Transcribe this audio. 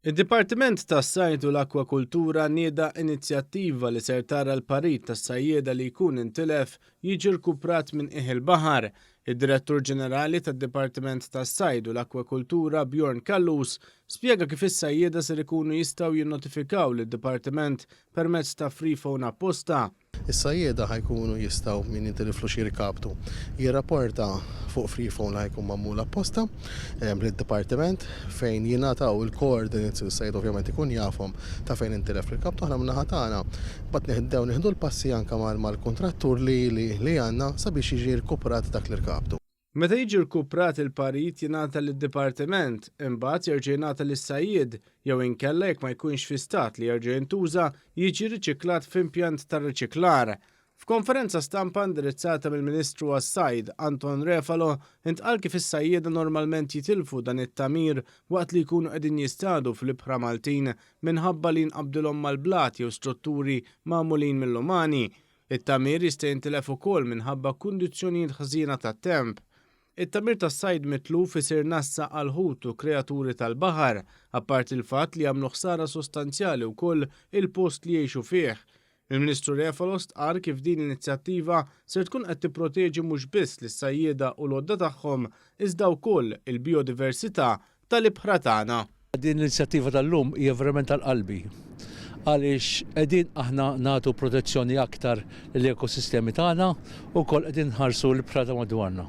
Id-Dipartiment tas-Sajd u l-Akwakultura nieda inizjattiva li ser tara l-parit tas-sajjieda li jkun intilef jiġi rkuprat minn qiegħ il-baħar. Id-Direttur Ġenerali tad-Dipartiment tas-Sajd u l-Akwakultura Bjorn Callus spjega kif is-sajjieda ser ikunu jistgħu jinnotifikaw lid-Dipartiment permezz ta' freephone apposta. Is-sajjieda ħa jkunu jistgħu, min jintiliflu xi rkabtu, jirrapporta fuq free phone li ħa jkun magħmul apposta lid-dipartiment fejn jingħataw il-coordinates, is-sajjied ovvjament ikun jafhom ta' fejn intilef l-irkabtu. Aħna min-naħa tagħna mbagħad nibdew nieħdu l-passi anke mal-kuntrattur li li għandna sabiex jiġi rkuprat dak l-irkabtu. Meta jiġi rkuprat il-parit jingħata lid-dipartiment, imbagħad jerġa' jingħata lis-sajjied jew inkella jekk ma jkunx fi stat li jerġa' jintuża jiġi riċiklat f'impjant tar-riċiklar. F'konferenza stampa indirizzata mill-Ministru għas-Sajd, Anton Refalo, intqal kif is-sajjieda normalment jitilfu dan it-tagħmir waqt li jkunu qegħdin jistadu fl-ibħra Maltin minħabba li jinqabdilhom mal-blat jew strutturi magħmulin mill-umani. It-tagħmir jista' jintilef ukoll minħabba kundizzjonijiet ħżiena tat-temp. It-tagħmir tas-sajd mitluf isir nassa għal ħut u kreaturi tal-baħar, apparti l-fatt li jagħmlu ħsara sostanzjali wkoll il-post li jgħixu fih. Il-Ministru Refalo stqarr kif din l-inizjattiva ser tkun qed tipproteġi mhux biss lis-sajjieda u l-għodda tagħhom iżda wkoll il-bijodiversità tal-ibħra tagħna. Din l-inizjattiva tal-lum hija verament għal qalbi għaliex qegħdin aħna nagħtu protezzjoni aktar lill-ekosistemi tagħna u wkoll qegħdin nħarsu l-ibħra ta' madwarna.